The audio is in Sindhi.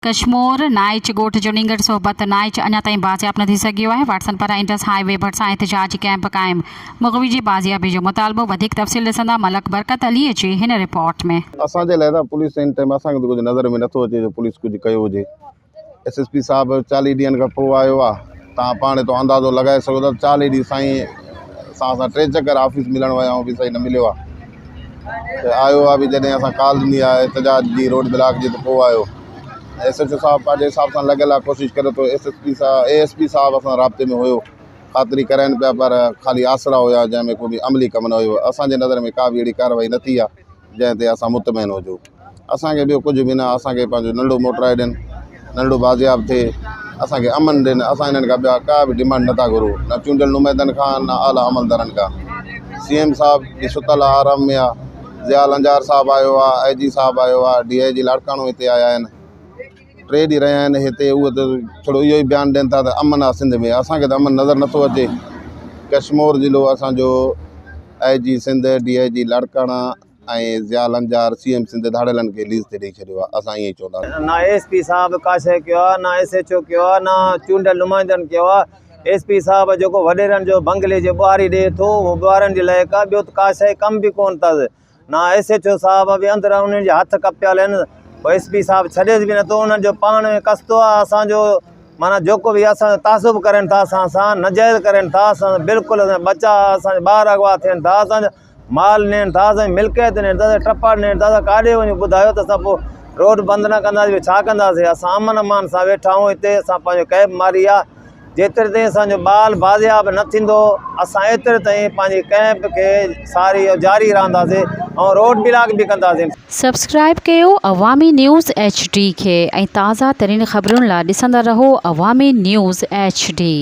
ڪشمور، نائچ ڳوٺ جو نينگر صحبت نائچ اڃا تائين بازياب نه ٿي سگهيو آهي، واٽسن پاران انڊس هاء وي ڀرسان احتجاجي ڪئمپ قائم، مغوي جي بازيابي جو مطالبو، وڌيڪ تفصيل ڏسندا ملڪ برڪت علي جي هن رپورٽ ۾. اسان جي لاء ته پوليس هن ٽائيم اسان کي ته ڪجهه نظر ۾ نٿو اچي جو پوليس ڪجهه ڪيو هجي ايس ايس پي صاحب چاليهه ڏينهن کان پوء آيو آ تان پاڻ هتو اندازو لڳائي سگهو ٿا چاليهه ڏينهن سائين سان اسان ٽي چڪر آفيس ملڻ ويا آهيون به سائين نه مليو آ ته آيو آ به جڏهن اسان ڪال ڏني آ احتجاج جي روڊ بلاڪ جي ته پوء آيو ايس ايڇ او صاحب پنهنجي حساب سان لڳل آ ڪوشش ڪري ٿو ايس ايس پي صاحب اي ايس پي صاحب اسان رابطي ۾ هيو خاطري ڪرائن پيا پر خالي آسرا هيا جنهن ۾ ڪو به عملي ڪم نه هيو اسان جي نظر ۾ ڪا به اهڙي ڪارروائي نه ٿي آ جنهن تي اسان مطمئن هجون. اسان کي ٻيو ڪجهه به نه اسان کي پنهنجو ننڍڙو موٽرائي ڏين، ننڍڙو بازياب ٿئي، اسان کي امن ڏين، اسان انهن کان ٻيا ڪا به ڊمانڊ نٿا گهرون، نه چونڊيل نمائندن کان نه اعليٰ عملدارن کان. سي ايم صاحب به ستل آ آرام ۾ آ، ضياء لنجار صاحب آيو آ، آء جي صاحب آيو آ، ڊي I جي لاڙڪاڻو هتي آيا آهن، ٽي ڏينهن رهيا آهن هتي اهي ته ڇڙو اهو ئي بيان ڏين ٿا ته امن آ سنڌ ۾ اسان کي ته امن نظر نٿو اچي. ڪشمور ضلعو اسان جو I G Sindh, D I G Larkana ۽ Zia Lanjar C M Sindh ڌاڙيلن کي ليز تي ڏئي ڇڏيو آهي اسان ائين ئي چونداسين. نه ايس پي صاحب ڪا شيء ڪيو آهي نه ايس ايڇ او ڪيو آهي نه چونڊيل نمائندن ڪيو آهي ايس پي صاحب جيڪو وڏيرن جو بنگلي جي ٻهاري ڏئي ٿو اهو ٻهارن جي لائق آهي ٻيو ته ڪا شيء ڪم به ڪونه اٿس نه ايس ايڇ او صاحب به اندر انهن جا هٿ ڪپيل آهن ايس پي صاحب ڇڏيس به نٿو انهن جو پاڻ ۾ ڪستو آهي اسانجو معنيٰ جيڪو به اسان جو تعصب ڪرين ٿا اسان سان ناجائز ڪرين ٿا اسان بلڪل ٻچا اسان جا ٻار اغوا ٿين ٿا اسان جا مال نين ٿا اسان جي ملڪيت نين ٿا اسان جا ٽپا نين ٿا اسان ڪاڏي وڃون ٻڌايو ته اسان پوء روڊ بند نه ڪنداسين ٻيو ڇا ڪنداسين اسان امن امان سان ويٺا آهيون هتي اسان پنهنجو ڪئمپ ماري آهي جيتري تائين اسانجو ٻال بازياب نه ٿيندو اسان ايتري تائين پنهنجي ڪئمپ کي ساري جاري رهنداسين ۽ روڊ بلاڪ به ڪنداسين. سبسڪرائيب ڪيو عوامي نيوز ايڇ ڊي کي ۽ تازه ترين خبرن لا ڏسندا رهو عوامي نيوز ايڇ ڊي.